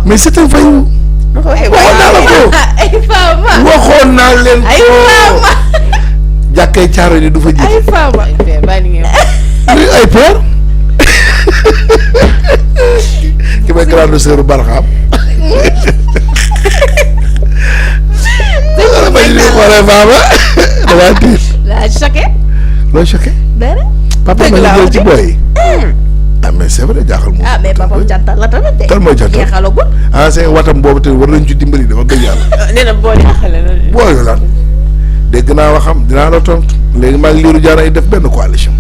mais c'est un voyou. waxoon naa la ko. ay Fama. waxoon naa leen ko. ay Fama. jàkkay caaro ni du fa jiite. ay Fama. ay père. ki may grande sœur Barxam. wala ma ñu xoolee Fama. damaa tiit. la choqué. loo choqué. dara. papa ma jël ci booy. ah mais c'est vrai jaaxal moom. ah mais papa jantal la tamit de. kan mooy jantal jeexalagul. ah c'est watam boobu te war nañ ci dimbali dafa gëj yàlla. nee na boole xale la. booy lan dégg naa waxam dinaa la tontu léegi maa ngi liiru jaan ay def benn coalition.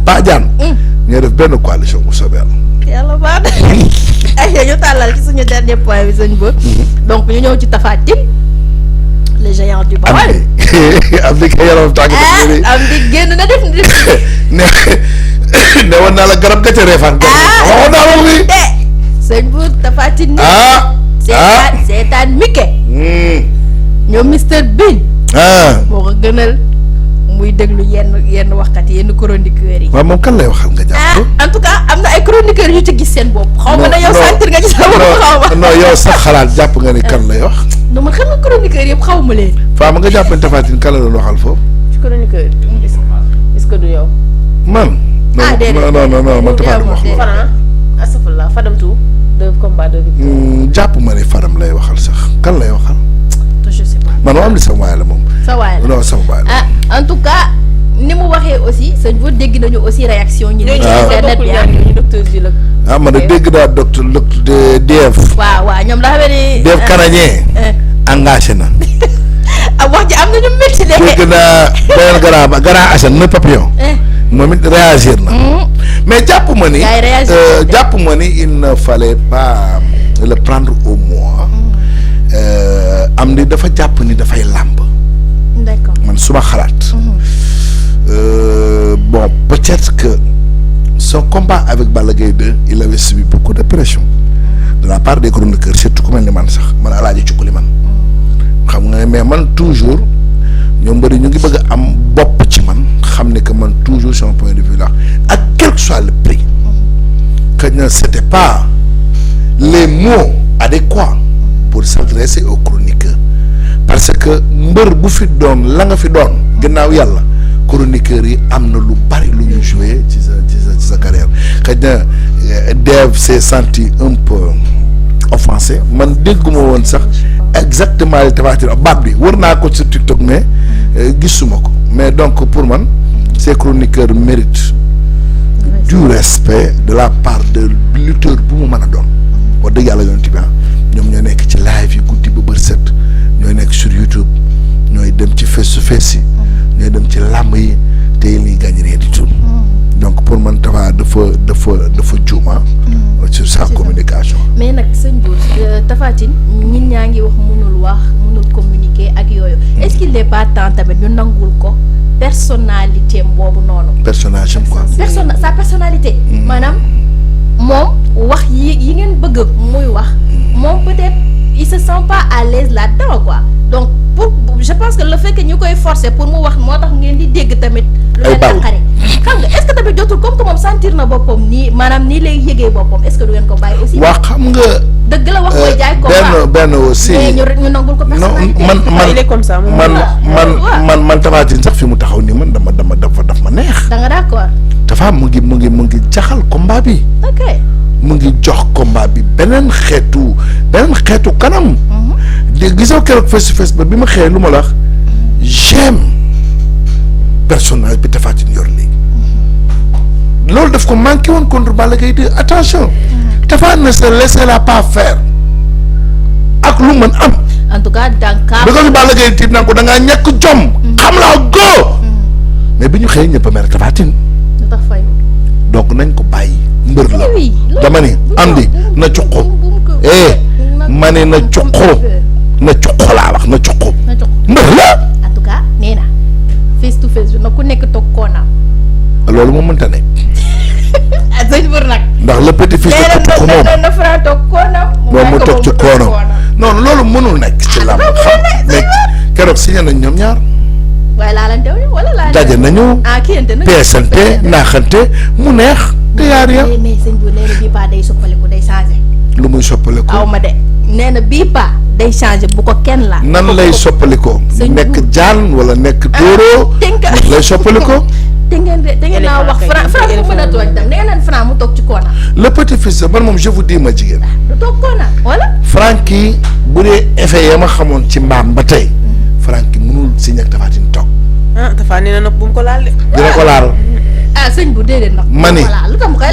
Paa Jaan. ñooy def benn coalition bu soobee yàlla baax na. ay ñu tàllal ci suñu dernier point bi sëñ Ba. donc ñu ñëw ci Tapha Tine. le géant du Baol. am di kay yaram tàng. am di génn na def ne woon naa la garab ga ca reefaan. waxoon naa la ko fii. sëñ bu Tapha Tine. seetaan Mike. ñoom Mr Bean. moo ko gënal muy déglu yenn waxkat yi yenn chroniqueurs yi. waaw moom kan lay waxal nga jàpp. en tout cas am na ay chroniqueurs yu ci gis seen bopp. xaw ma ne yow sentir nga ci sa bopp xaw ma. non yow sax xalaat jàpp nga ni kan lay wax. non man xam nga chroniqueurs yëpp xaw ma leen. Fama nga jàpp ne Tapha Tine kan la doon waxal foofu. ci chroniqueur est-ce que du yow. man. non man Tapha Tine wax loolu. Fara astafurlah Fadam tout de combat de victoire. jàpp ma ne Fadam lay waxal sax kan lay waxal. je sais pas. man moo am li sama waay la moom. sa waay la non sama waay la. en tout cas ni mu waxee aussi sëñ bu dégg nañu aussi réaction ñi. internet bi ñu docteur ji la. man de dégg naa docteur DF. waaw ñoom daa mel ni. DF canadien. engagé na. wax ji am na ñu métti de. dégg naa beneen grand Assane mooy papillon. moom it réagir na. mais jàpp ma ni. jàpp ma ni il ne fallait pas le prendre au mot. am ni dafa jàpp ni dafay làmb. d'accord man suma xalaat. bon peut-être que son combat avec Balla Gaye 2 il avait subi beaucoup de pression de la part des chroniqueurs surtout ku mel ni man sax man Alaaji Cukkuli man. xam nga mais man toujours ñoom bëri ñu ngi bëgg a am bopp ci man xam ne que man toujours son point de vue là ak quel que soit le prix. que ne c'était pas les mots adéquats pour s'adresser aux chroniqueurs parce que mbër bu fi doon la nga fi doon gannaaw yàlla chroniqueurs yi am na lu bari lu ñu joué ci sa carrière xëy na Dave s'est senti un peu offensé man dégguma woon sax exactement li Tapha Tine baat bi wër naa ko sur TikTok mais gisuma ko mais donc pour man ces chroniqueurs méritent du respect de la part de lutteur bu mu mën a doon wax dëgg yàlla yoon ti ñoom ñoo nekk ci live yi guddi ba bër set ñooy nekk sur YouTube ñooy dem ci face to face yi ñooy dem ci làmb yi te il gagne rien du tout donc pour man Tapha dafa juuma sur sa communication. mais nag sëñ Bour Tapha Tine ñin ñaa ngi wax mënul communiquer ak yooyu est-ce qu'il n'est pas temps tamit ñu nangul ko personnalité boobu noonu. personnage am quoi. sa personnalité. maanaam moom wax yi ngeen bëgg muy wax moom peut-être il se sent pas à l'aise là-dedans quoi donc je pense que le fait que ñu koy forcer pour mu wax moo tax ngeen di dégg tamit. lu leen naqari xam nga est-ce que tamit jotul comme que moom sentir na boppam nii maanaam nii lay yëgee boppam est-ce que du ngeen ko bàyyi aussi. waa xam nga. dëgg la wax mooy jaay combat benn aussi. mais ñu nangul ko personnalité. il est comme ça man Tapha Tine sax fi mu taxaw nii man daf ma neex. da nga d'accord. Tapha mu ngi jaxal combat bi. ok mu ngi jox combat bi beneen xeetu kanam. de gisoo keroog face to face ba bi ma xëyee lu ma la wax j'aime personnage bi Tapha Tine yor léegi. loolu daf ko manqué woon contre Balla Gaye 2 attention. Tapha ne se laissera pas faire ak lu mën am. en tout cas dans cas. da nga fi Balla Gaye tiit naan ko da ngaa ñàkk jom. xam laa góo. mais bi ñu xëyee ñëpp a mer Tapha Tine. lu tax fay. donc nañ ko bàyyi. mbër la dama ni andi na cuqu. ma ne na cuqu laa wax na cuqu. mbër la. en tout cas nee na face to face na ku nekk toog koonaam. loolu moo mënta nekk. sëñ Bour nag. ndax le petit fils de Cuqu moom na Fra toog koonam. moom mu toog ci koonam non loolu mënul nekk ci làmb xam mais keroog signé nañ ñoom ñaar. waaye laalante wala laalante. daje nañu. kiyante nañu. peesante naaxante mu neex. te yaa rien mais sëñ Bour nee na bii ba day soppaliku day changé. lu muy soppalikoo. aw ma de nee na bii pa day changé bu ko kenn laa. nan lay soppalikoo. nekk jaan wala nekk dóoroo. lay soppalikoo. te ngeen naa wax Franc mu mën a toog tam nee naan Franc mu toog ci koonam. le petit fils man moom je vous dis ma jigéen. du toog koonam wala. Franc kii bu dee effet ya ma xamoon ci mbaam ba tey. Franc kii mënul signé ak Tapha Tine toog. Tapha nee na nag bu mu ko laal de. dina ko laal. sëñ bu déedéet nag. mani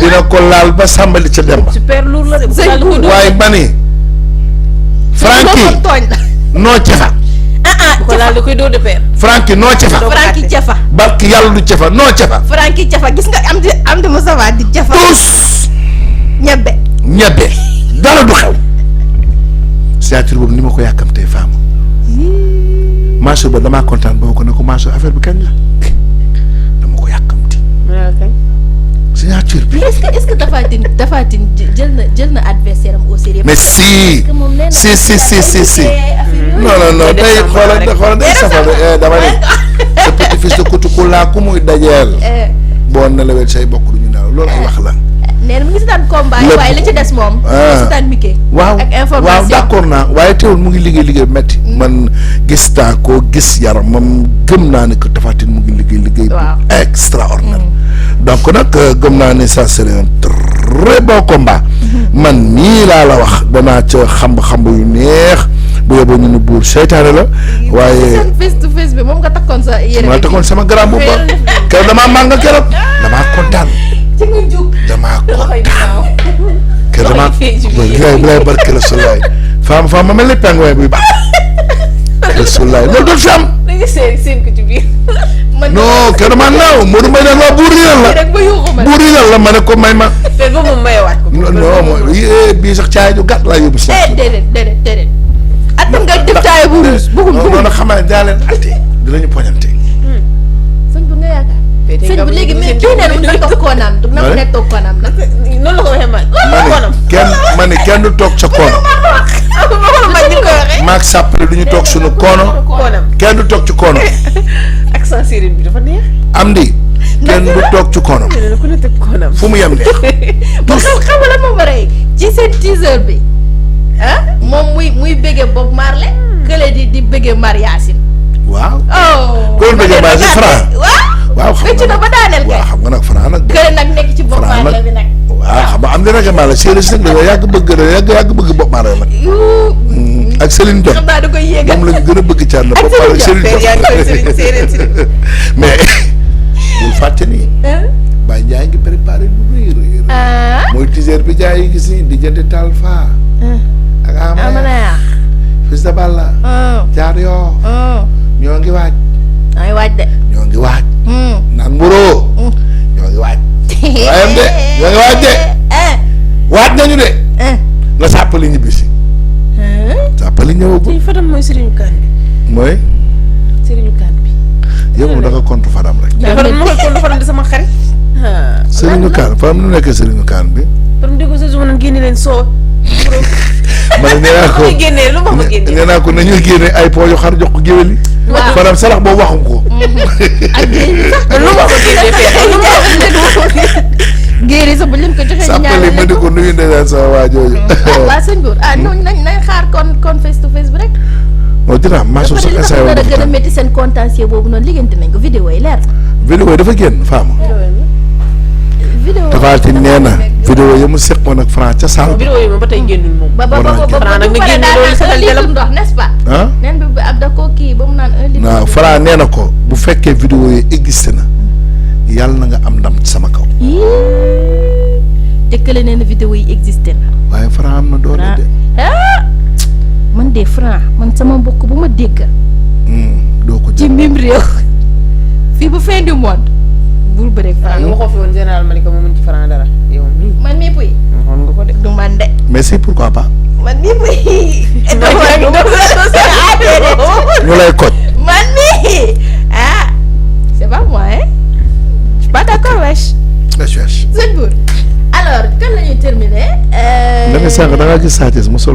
dina ko laal ba sàmbali ca dem ba. super lourd la de. sëñ bu waaye mani. Franc kii noo cefa. bu ko laal da koy dóor de père. Franc kii noo cefa. Franc kii cefa. barki yàlla du cefa noo cefa. Franc kii cefa gis nga am di Moussa di cefa. tous. ñebe dara du xew. signature boobu ni ma ko yàkkamtee femme. Mansour ba damaa kontaan boo ko ne ko Mansour affaire bi kañ la dama ko yàkkamti. signature bi. est-ce que Tapha Tine jël na adversaire am au sérieux. mais si non day xoolal day safar dama ne sa petit fils de Koutou laa ku muy dajeel. boo nelawee say bokk du ñu nelaw loolu ay wax la. nee na mu ngi si daan combat yi waaye li ci des moom. mu ngi si daan mikkee. ak information waaw d'accord naa waaye teewul mu ngi liggéey bu métti. man gis naa ko gis yaramam gëm naa ne que Tapha Tine mu ngi liggéey. waaw extraordinaire. donc nag gëm naa ne ça serait un très bon combat. man nii laa la wax danaa ca xamb yu neex bu yóbboo ñu ne buur seytaane la. waaye seen face to face bi moom nga takkoon sa yére bi. ma takkoon sama grand boobu ba keroog damaa mànga keroog damaa kontaan. ci nga jug damaa kontaan. keroog damaa bu lay barke Rasulaay faam ma mel ni pengouin buy baax. Rasulaay loolu doon fi am. da nga seen ko ci biir. non keroog damaa naaw Modou Mbaye nag waa buur yi lan la. buur yi lan la ma ne ko may ma. te boobu moom mayewaat ko. non mooy bii sax caay ju gàtt laa yóbbu si. déedéet. atam nga def caay bu ruus. non non xam naa daa leen atte dinañu poñante. sëñ bu nga yaakaar. sëñ bu léegi mais kii nee na toog koonam du na ko nekk toog koonam nag. noonu la ko waxee man. kenn du toog sa koono. maag sàppale du ñu toog suñu koono. kenn du toog ci koono. accent séeréer bi dafa neex. am di kenn du toog ci koono. fu mu yem neex. ba xam la moom rey ci seen teaser bi moom muy bëggee Bob Marley. kële di bëggee Mariasine. waaw. oh kóol bëggee Mariasine Franc. waaw xam nga na ba daaneel kay. waaw xam nga nag Franc nag. kële nag nekk ci Bob Marley bi nag. waaw xam nga am na nag Marley séeréer si nag dañoo yàgg bëgg Bob Marley nag. ak Céline Dion xam naa da koy yéegal moom lañ gën a bëgg Thiat la. ak Céline Dion mais bul fàtte ni. Baye Ndiaye ngi préparé lu rëy. mooy teaser bi jaay yi gis ni di jënd taal faa. ak Amana. Fils de Balla. jaar yoo. ñoo ngi waaj. ay waaj de. ñoo ngi waaj. naan mburoo. ñoo ngi waaj. waayam de ñoo ngi waaj de. waaj nañu de. nga sàppali ñibbisi. sàppali ñëwagul. tey Fadam mooy Serigne Kane bi. mooy. Serigne Kane bi. yow moom da nga contre Fadam rek. Fadam ma koy contre Fadam di sama xarit. Serigne Kane Fadam nu nekkee Serigne Kane bi. Fadam dégg ko sa journée génne leen soo. man nee naa ko nee naa ko nañuy génne ay po yu xar jox ko géwél yi. waaw Fadam sarax boobu waxum ko. ak géej sax lu ma ko génnee fee géej sax bu leen ko joxee sàppali ma di ko nuyu ndeysaan sama waa jooju. waaw sëñ Bour noonu nañ xaar kon face to face bi rek. non dina am Mansour sax instant dafa yii gën a métti seen contentieux boobu noonu liggéeyante nañ ko vidéo yi leer. vidéo yi dafa génn Fama. vidéo Tapha Tine nee na vidéo yi mu seqoon ak Franc ca saal. vidéo yi moom ba tey génnul moom. ba Franc nag nga génne loolu sa xel litre ndox n'est-ce pas. ah nen bi ab da koo kii ba mu naan 1 litre. waaw Franc nee na ko bu fekkee vidéo yi existé na yàlla na nga am ndam ci sama kaw. dëkkale nee na vidéo yi existé na. waaye Franc am na doole de. man de Franc man sama mbokk bu ma dégg. doo ko ci jël mim réew fii bu fin du monde. bul bëreeg Franc. nga waxoo fi woon général Malika mu mën ci Franc dara yow mii. man mii puy. waxoon nga ko de. du man de. mais c'est pourquoi pas. man mii puy. ñu lay koj. man mii c'est pas moi hein. je suis pas d'accord wesh. wesh. sëñ Bour alors kan la ñuy terminer. da nga sànq da ngaa gis Sa Thiès mu sol